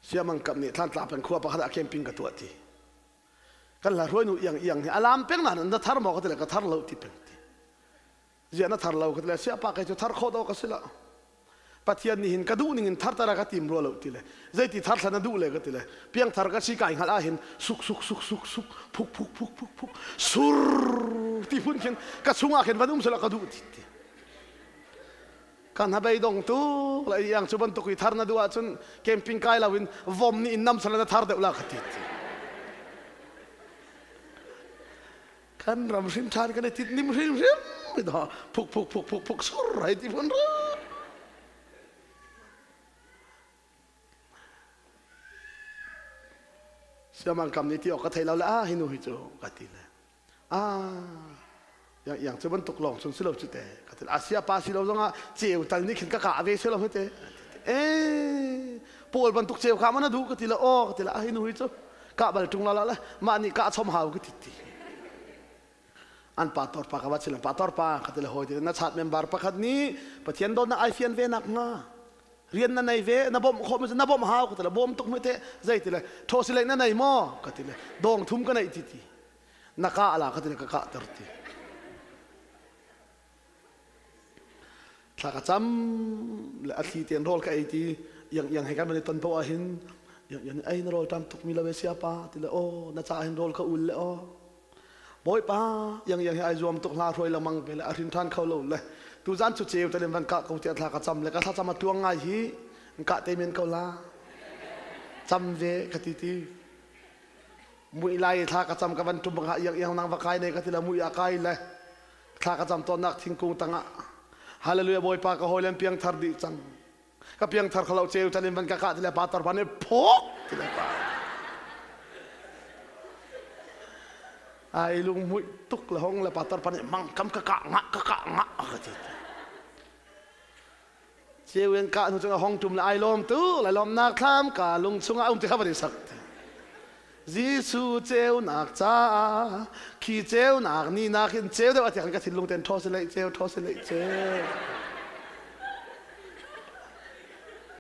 Siamang kap nih Thlantlang peng khua pakhat ah camping ka tuah ti. Kan la hruai nu iang iang hi alam peng na na thar maw ka ti le ka thar lo ti peng ti. Zia na thar lo ka ti le siapa kai cu thar khawh do ka si lo. Pathian nih hin ka duh ning in thar tara ka tim rua lo ti le zeiti thar thlan na duh le ka ti le piang thar ka si kai hngalh ah hin suk suk suk suk suk phuk phuk phuk phuk phuk sur ti phun khin ka chungah khin van um sela ka duh ti ti. Kan hnabei dong tu la iang cu bantuk i thar na duh ahcun camping kai lo in vom nih in nam sala na thar deuh la ka ti ti. Kan ram hrim than kan i tit nim hrim hrim mi do phuk phuk phuk phuk phuk sur hai ti phun ra. Siamang kam ni ti ok ka thei lo le a hi nu hi cu ka ti le. Ah, yang yang cu bantuk lawng cun si lo cu te ka ti asia pa si lo zongah ceu tal nih khin ka kah ve si lo hi te eh pawl bantuk ceu kha mana du ka ti le aw ka ti le a hi nu hi cu kah bal tung la la le mah nih kah chom hau ka ti ti an pa tor pa ka va chilam pa tor pa ka ti le hoi ti na chat member pakhat nih pathian dawtnak ai fian ve nak nga rian na nei ve na bawmh khawh na bawmh hau ka ti le bawm tuk mu te zei ti le tho si le na nei maw ka ti le dong thum ka nei ti ti na kah la ka ti ka kah ter ti thla ka cam le a thli ten rawl ka ei ti yang yang he kan van i ton poah hin yang yang ei na rawl tam tuk mi lo ve sia pa ti le o na ca hin rawl ka ul le o bawipa yang yang he ai zuam tuk hla hruai lengmang ve le a hrin than kho lo le tu zan cu ceu te van ka ko ti thla ka cam le ka thla cam a tuang ngai hi ka te men ko la cam ve ka ti ti Mui lai thla ka cam ka van tum bang iang iang nang va kai ne ka ti la mui a kai le thla ka cam tawnnak thingkung tangah hallelujah bawipa ka hawi piang thar dih cang ka piang thar khalo cheu chan in van ka ka ti le pa tar ban phok ti le pa ai lung mui tuk le hong le pa tar pan mang kam ka ka nga ka ka nga ka ti Ceu in kah hnu cun hong tum le ai lawm tu lai lawmnak thlam ka lung chungah um ti kha van i sak. Jesuh ceunak caah khi ceunak ni nak in ceu deuh a tiang ka thinlung ten thaw si lei ceu thaw si lei ceu.